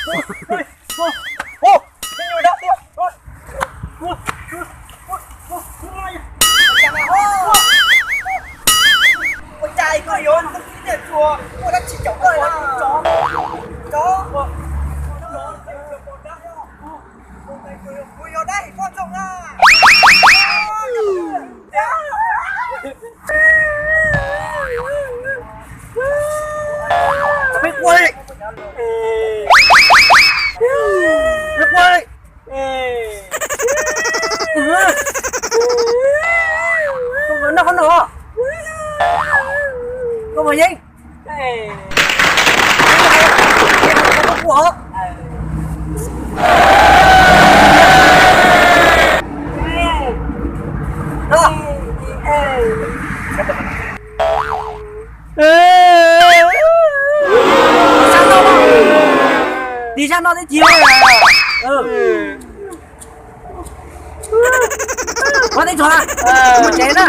Ua cas koj yuav tus txiv tiag tsuas ua dab tsi caum koj na? Cov, cov, kuv yog dab tsi koj txooj na? Peb quaj li. Peb quaj li. Koj puas noj qhov no? Koj puas yeej? Koj puas? Sab no, tig sab no tib ci. Qhov teb tso na, mus tsev na.